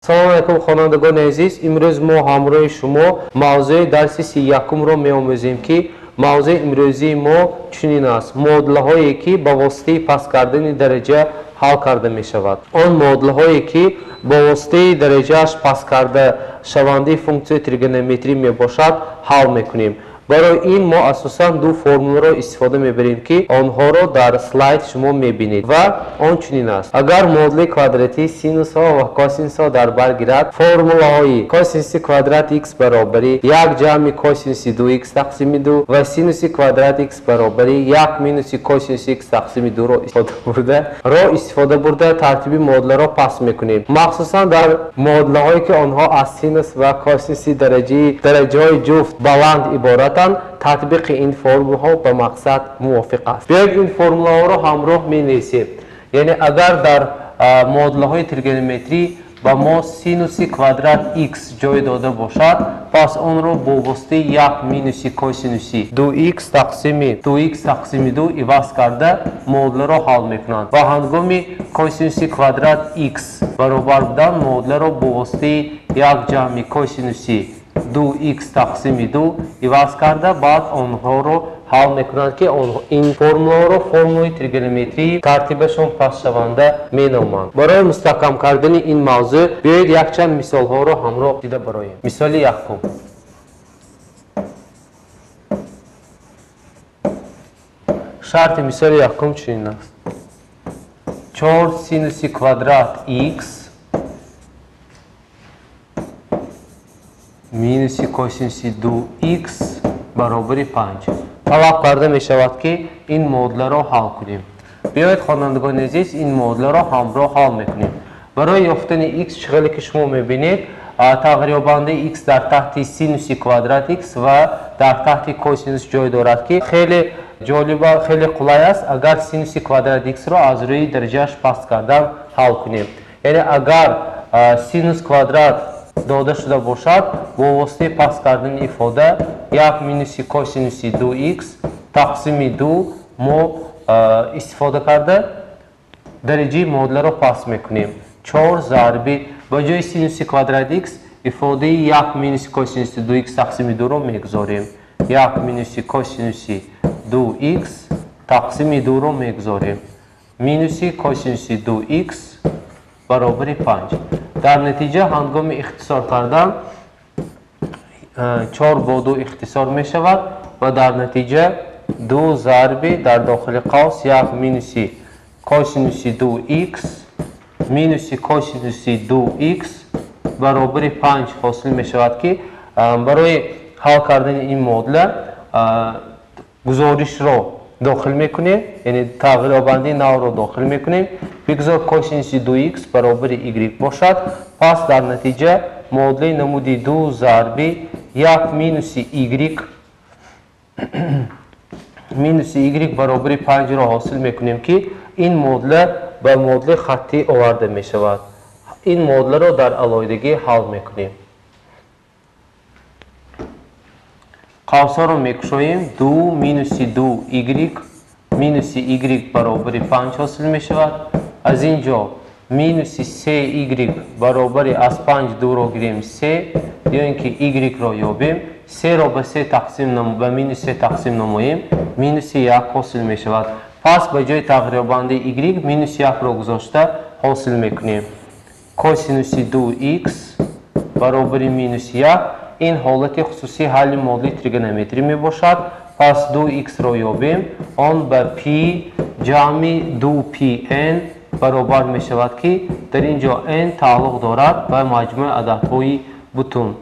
Салом алайкум, хонандагони азиз. Имрӯз мо ҳамроҳи шумо мавзӯи дарси 31-ро меомӯзем, ки мавзӯи имрӯзии мо чунин аст: муодилаҳое, ки ба воситаи паст кардани дараҷа ҳал карда мешавад. Он муодилаҳое, ки ба воситаи дараҷааш паст карда шавандаи функсияи тригонометрӣ мебошад, ҳал мекунем. Барои ин мо асосан ду формуларо истифода мебарем, ки онҳоро дар слайд шумо мебинед, ва он чунин аст: агар муодилаи квадратӣ синусҳо ва косинусҳо дар бар гирад, формулаҳои косинуси квадрат х баробари як ҷамъи косинуси ду х тақсими ду ва синуси квадрат х баробари як минуси косинуси х тақсими дуро истифода бурда тартиби муодиларо паст мекунем. Махсусан дар муодилаҳое, ки онҳо аз синус ва косинуси дараҷаҳои ҷуфт баланд иборат, татбиқи ин формулаҳо ба мақсад мувофиқ аст. Биёед ин формулаҳоро ҳамроҳ менависем. Яъне агар дар муодилаҳои тригонометрӣ ба мо синуси квадрат х ҷой дода бошад, пас онро бо воситаи як минуси косинуси ду х тақсими ду х тақсими ду иваз карда муодиларо ҳал мекунанд, ва ҳангоми косинуси квадрат х баробар будан муодиларо бо воситаи як ҷамъи косинуси ду х тақсими ду иваз карда баъд онҳоро ҳал мекунанд, ки ин формулаҳоро формулаи тригонометрии тартибашон пастшаванда меноманд. Барои мустаҳкам кардани ин мавзӯъ биёед якчанд мисолҳоро ҳамроҳ дида бароем. Мисоли якум. Шарти мисоли якум чунин аст: 4 синуси квадрат х минуси косинуси ду х баробари 5. Талаб карда мешавад, ки ин муодиларо ҳал кунем. Биёед, хонандагони азиз, ин муодиларо ҳамроҳ ҳал мекунем. Барои ёфтани х, чӣ хеле ки шумо мебинед, тағйирёбандаи х дар таҳти синуси квадрат х ва дар таҳти косинус ҷой дорад, ки хеле ҷолиба, хеле қулай аст, агар синуси квадрат х-ро аз рӯи дараҷааш паст кардан ҳал кунем. Яъне агар синус квадрат дода шуда бошад, бо воситаи паст кардани ифода як минуси косинуси ду х тақсими ду мо истифода карда дараҷаи муодиларо паст мекунем. 4 зарби ба ҷои синуси квадрат х ифодаи як минуси косинуси ду х тақсими дуро мегузорем. Як минуси косинуси ду х тақсими дуро мегузорем. Минуси косинуси ду х баробари 5. Дар натиҷа ҳангоми ихтисор кардан 4 бо 2 ихтисор мешавад ва дар натиҷа 2 зарби дар дохили қавс як минуси косинуси ду х минуси косинуси ду х баробари 5 ҳосил мешавад, ки барои ҳал кардани ин муодила гузоришро дохил мекунем, яъне тағйирёбандаи навро дохил мекунем. Бигзор косинуси ду х баробари y бошад, пас дар натиҷа муодилаи намуди 2 зарби як минуси y минуси y баробари 5-ро ҳосил мекунем, ки ин муодила ба муодилаи хаттӣ оварда мешавад. Ин муодиларо дар алоҳидагӣ ҳал мекунем. Қавсҳоро мекушоем. 2 минуси ду y минуси y баробари 5 ҳосил мешавад. Аз ин ҷо минуси се y баробари аз 5 дуро гирем се, ё ин ки y-ро ёбем. Серо ба се тақсим ба минус се тақсим намоем, минуси як ҳосил мешавад. Пас ба ҷои тағйирёбандаи y минус якро гузошта ҳосил мекунем. Косинуси ду х баробари минус як. Ин ҳолати хусусии ҳалли муодилаи тригонометрӣ мебошад. Пас ду х-ро ёбем, он ба пи ҷамъи ду пи н баробар мешавад, ки дар ин ҷо n тааллуқ дорад ба маҷмӯи ададҳои бутун.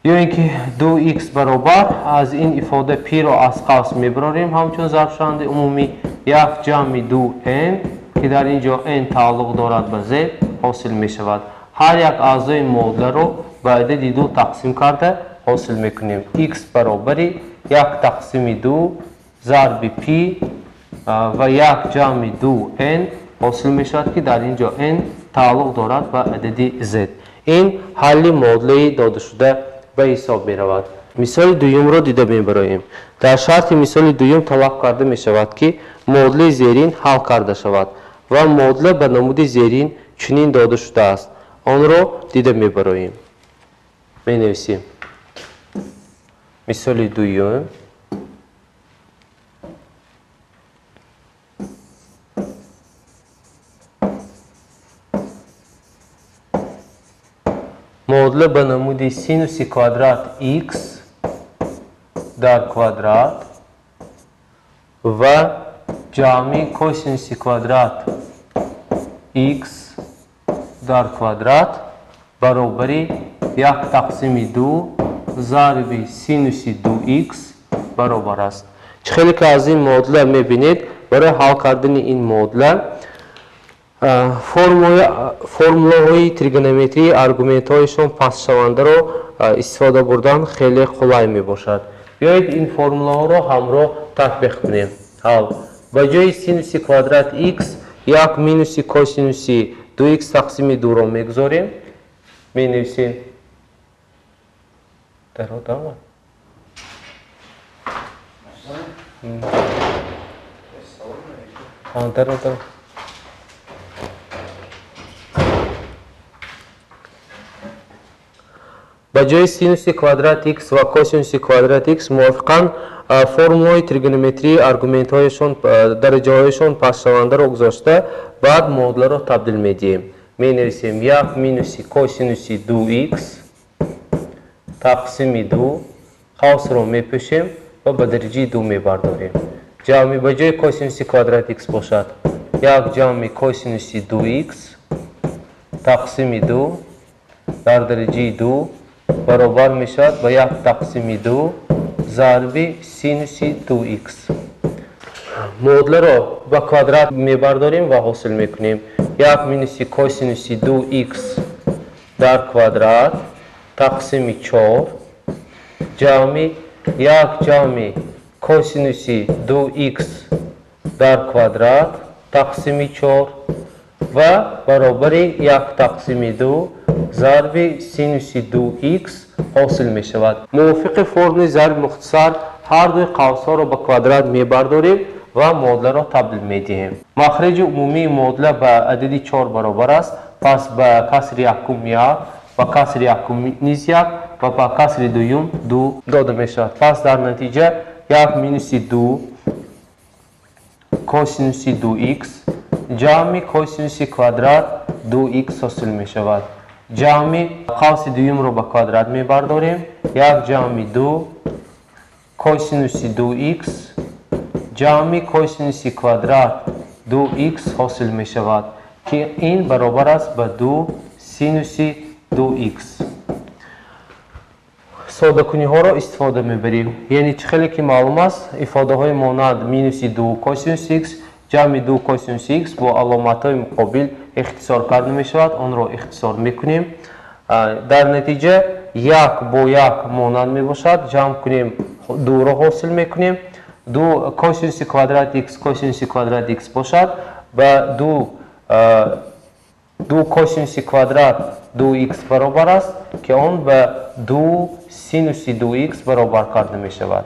Ё ин ки ду х баробар аз ин ифода пи-ро аз қавс мебарорем ҳамчун зарбшавандаи умумӣ як ҷамъи ду n, ки дар ин ҷо n тааллуқ дорад ба z, ҳосил мешавад. Ҳар як аъзои муодиларо ба адади ду тақсим карда ҳосил мекунем. Х баробари як тақсими ду зарби пи ва як ҷамъи ду n ҳосил мешавад, ки дар ин ҷо n тааллуқ дорад ба адади z. Ин ҳалли муодилаи додашуда ба ҳисоб меравад. Мисоли дуюмро дида мебароем. Дар шарти мисоли дуюм талаб карда мешавад, ки муодилаи зерин ҳал карда шавад ва муодила ба намуди зерин чунин дода шудааст. Онро дида мебароем. Менависем. Мисоли дуюм. Муодила ба намуди синуси квадрат x дар квадрат ва ҷамъи косинуси квадрат x дар квадрат баробари 1 тақсими 2 зарби синуси 2x баробар аст. Чӣ хеле ки аз ин муодила мебинед, барои ҳал кардани ин муодила формулаҳои тригонометрии аргументҳояшон пастшавандаро истифода бурдан хеле қулай мебошад. Биёед ин формулаҳоро ҳамроҳ татбиқ кунем. Ҳал. Ба ҷои синуси квадрат x 1 минуси косинуси 2x тақсими 2-ро мегузорем. Менависем. Ба ҷои синуси квадрат x ва косинуси квадрат x мувофиқан формулаҳои тригонометрии аргументҳояшон дараҷаҳояшон пастшавандаро гузошта, баъд муодиларо табдил медиҳем. Менависем 1 минуси косинуси 2x тақсими 2 қавсро мепӯшем ва ба дараҷаи 2 мебардорем. Ҷамъи ба ҷои косинуси квадрат x бошад 1 ҷамъи косинуси 2x тақсими 2 дар дараҷаи 2 баробар мешавад ба 1 тақсими 2 зарби синуси 2x. Муодиларо ба квадрат мебардорем ва ҳосил мекунем 1 минуси косинуси 2x дар квадрат тақсими 4 ҷамъи 1 ҷамъи косинуси 2x дар квадрат тақсими 4 ва баробари 1 тақсими 2 зарби синуси 2x ҳосил мешавад. Мувофиқи формулаи зарби мухтасар ҳар дуи қавсҳоро ба квадрат мебардорем ва муодиларо табдил медиҳем. Махраҷи умумии муодила ба адади 4 баробар аст. Пас ба касри якум 1, ба касри якум низ 1 ва ба касри дуюм 2 дода мешавад. Пас дар натиҷа 1 минуси 2 косинуси 2x ҷамъи косинуси квадрат 2x ҳосил мешавад. Ҷамъи қавси дуюмро ба квадрат мебардорем. 1 ҷамъи 2 косинуси 2x ҷамъи косинуси квадрат 2x ҳосил мешавад, ки ин баробар аст ба 2 синуси 2x. Содакуниҳоро истифода мебарем. Яъне чӣ хеле ки маълум аст, ифодаҳои монанд минуси 2 косинуси x ҷамъи 2 косинуси x бо аломатҳои муқобил ихтисор карда мешавад. Онро ихтисор мекунем. Дар натиҷа 1 бо 1 монанд мебошад. Ҷамъ кунем 2-ро ҳосил мекунем. 2 косинуси квадрат x косинуси квадрат x бошад ба 2 косинуси квадрат 2x баробар аст, ки он ба 2 синуси 2x баробар карда мешавад.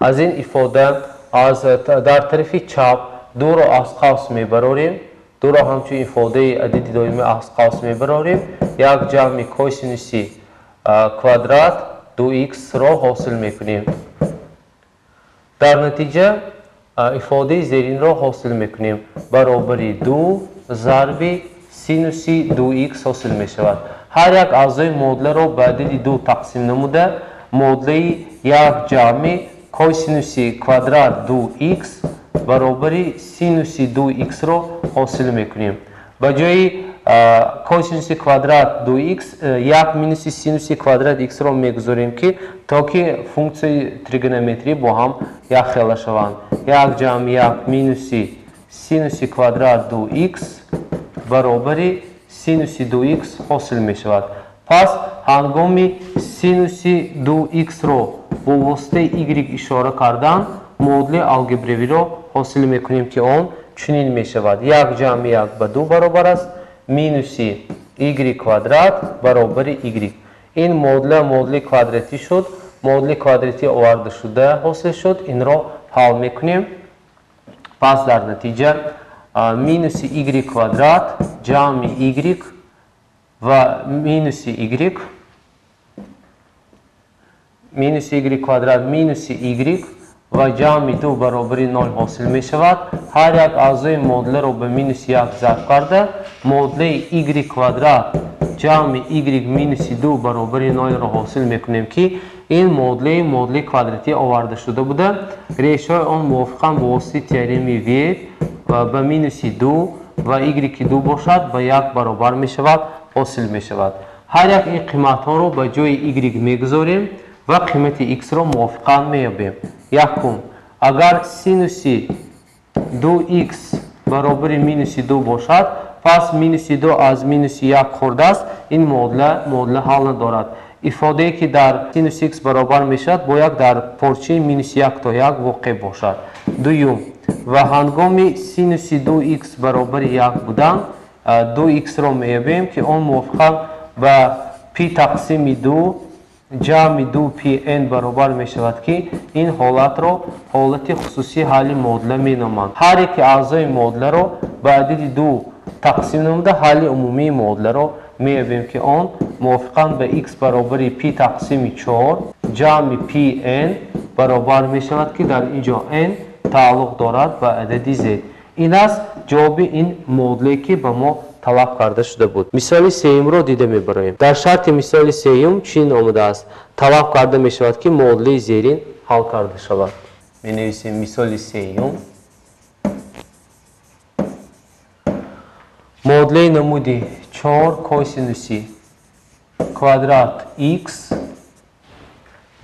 Аз ин ифода дар тарафи чап 2-ро аз қавс мебарорем. 2-ро ҳамчун ифодаи адади доимӣ аз қавс мебарорем. 1 ҷамъи косинуси квадрат 2x-ро ҳосил мекунем. Дар натиҷа ифодаи зеринро ҳосил мекунем. Баробари 2 зарби синуси 2x ҳосил мешавад. Ҳар як аъзои муодиларо ба адади 2 тақсим намуда, муодилаи 1 ҷамъи косинуси квадрат 2x баробари синуси 2x-ро ҳосил мекунем. Ба ҷои косинуси квадрат 2x 1 минуси синуси квадрат x-ро мегузорем, ки то ки функсияи тригонометрӣ бо ҳам якхела шаванд. 1 ҷамъи 1 минуси синуси квадрат 2x баробари синуси 2x ҳосил мешавад. Пас ҳангоми синуси 2x-ро бо воситаи y ишора кардан муодилаи алгебравиро ҳосил мекунем, ки он чунин мешавад: 1 ҷамъи 1 ба 2 баробар аст минуси y квадрат баробари y. Ин муодила муодилаи квадратӣ шуд. Муодилаи квадратӣ оварда шуда ҳосил шуд. Инро ҳал мекунем. Пас дар натиҷа минуси y квадрат ҷамъи y ва минуси y, минуси y квадрат минуси y ва ҷамъи 2 баробари 0 ҳосил мешавад. Ҳар як аъзои муодиларо ба минуси 1 зарб карда, муодилаи y квадрат ҷамъи y минуси 2 баробари 0-ро ҳосил мекунем, ки ин муодилаи квадратӣ оварда шуда буда, решаҳои он мувофиқан бо воситаи теоремаи Виет ба минуси 2 ва y2 бошад ба 1 баробар мешавад, ҳосил мешавад. Ҳар як ин қиматҳоро ба ҷои y мегузорем ва қимати x-ро мувофиқан меёбем. Якум, агар синуси 2x баробари минуси 2 бошад, пас минуси 2 аз минуси 1 хурдааст, ин муодила ҳал надорад. Ифодае ки дар синус x баробар мешавад, бояд дар порчаи минуси 1 то 1 воқеъ бошад. Дуюм, ва ҳангоми синуси 2x баробари 1 будан, 2x-ро меёбем, ки он мувофиқан ба пи тақсими 2 ҷамъи 2 пи n баробар мешавад, ки ин ҳолатро ҳолати хусусии ҳалли муодила меноманд. Ҳар яке аъзои муодиларо ба адади 2 тақсим намуда, ҳалли умумии муодиларо меёбем, ки он мувофиқан ба x баробари пи тақсими 4 ҷамъи пи n баробар мешавад, ки дар ин ҷо n тааллуқ дорад ба адади z. Ин аст ҷавоби ин муодилае, ки ба мо талаб карда шуда буд. Мисоли сеюмро дида мебароем. Дар шарти мисоли сеюм чунин омадааст: талаб карда мешавад, ки муодилаи зерин ҳал карда шавад. Менависем мисоли сеюм. Муодилаи намуди 4 косинуси квадрат x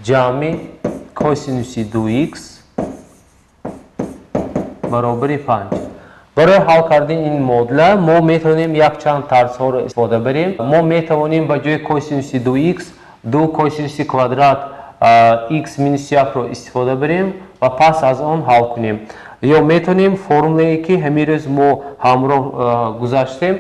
ҷамъи косинуси 2x баробари 5. Барои ҳал кардани ин муодила мо метавонем якчанд тарзҳоро истифода барем. Мо метавонем ба ҷои косинуси 2x 2 косинуси квадрат x минус 1-ро истифода барем ва пас аз он ҳал кунем. Ё метавонем формулае, ки ҳамин рӯз мо ҳамроҳ гузаштем,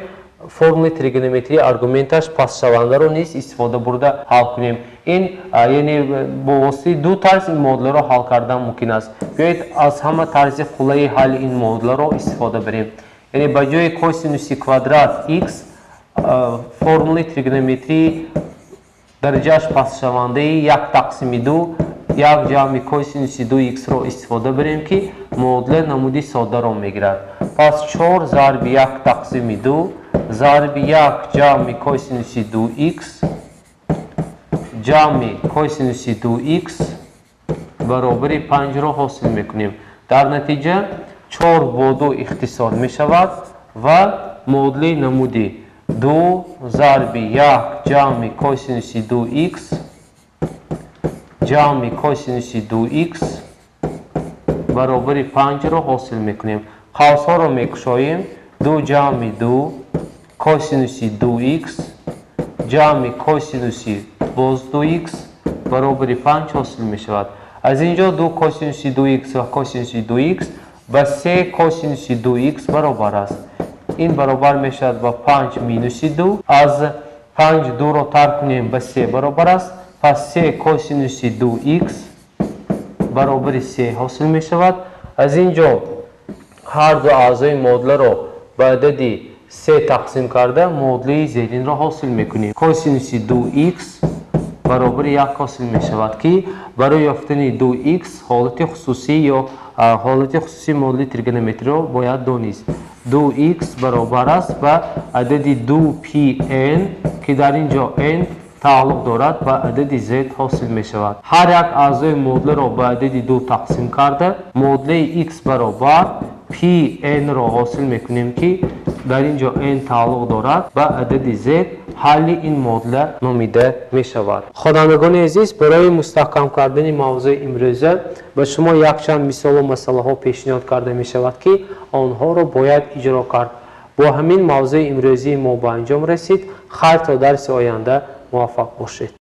формулаи тригонометрии аргументаш пасшавандаро низ истифода бурда ҳал кунем. Ин яъне бо воситаи ду тарз ин муодиларо ҳал кардан мумкин аст. Биёед аз ҳама тарзи қуллаи ҳалли ин муодиларо истифода барем. Яъне ба ҷои косинуси квадрат x формулаи тригонометрии дараҷааш пасшавандаи 1 тақсими 2 1 ҷамъи косинуси 2x-ро истифода барем, ки муодила намуди содаро мегирад. Пас 4 зарби 1 тақсими 2 зарби 1 ҷамъи косинуси 2x ҷамъи косинуси 2x баробари 5-ро ҳосил мекунем. Дар натиҷа 4 бо 2 ихтисор мешавад ва муодилаи намуди 2 зарби 1 ҷамъи косинуси 2x ҷамъи косинуси 2x баробари 5-ро ҳосил мекунем. Қавсҳоро мекушоем. 2 ҷамъи 2 косинуси 2x ҷамъи косинуси боз 2x баробари 5 ҳосил мешавад. Аз ин ҷо 2 косинуси 2x ва косинуси 2x ба 3 косинуси 2x баробар аст. Ин баробар мешавад ба 5 минуси 2. Аз 5 2-ро тарк кунем ба 3 баробар аст. Пас 3 косинуси 2x баробари 3 ҳосил мешавад. Аз ин ҷо ҳар ду аъзои муодиларо ба адади 3 тақсим карда муодилаи зеринро ҳосил мекунем. Косинуси 2x баробари 1 ҳосил мешавад, ки барои ёфтани 2x ҳолати хусусӣ ё ҳолати хусусии муодилаи тригонометриро бояд донист. 2x баробар аст ба адади 2pn, ки дар ин ҷо n тааллуқ дорад ба адади z ҳосил мешавад. Ҳар як аъзои муодиларо ба адади 2 тақсим карда, муодилаи x баробар pn-ро ҳосил мекунем, ки дар ин ҷо n тааллуқ дорад ба адади z. Ҳалли ин муодила номида мешавад. Хонандагони азиз, барои мустаҳкам кардани мавзӯи имрӯза ба шумо якчанд мисолу масъалаҳо пешниҳод карда мешавад, ки онҳоро бояд иҷро кард. Бо ҳамин мавзӯи имрӯзии мо ба анҷом расид. Хайр, то дарси оянда муваффақ бошед.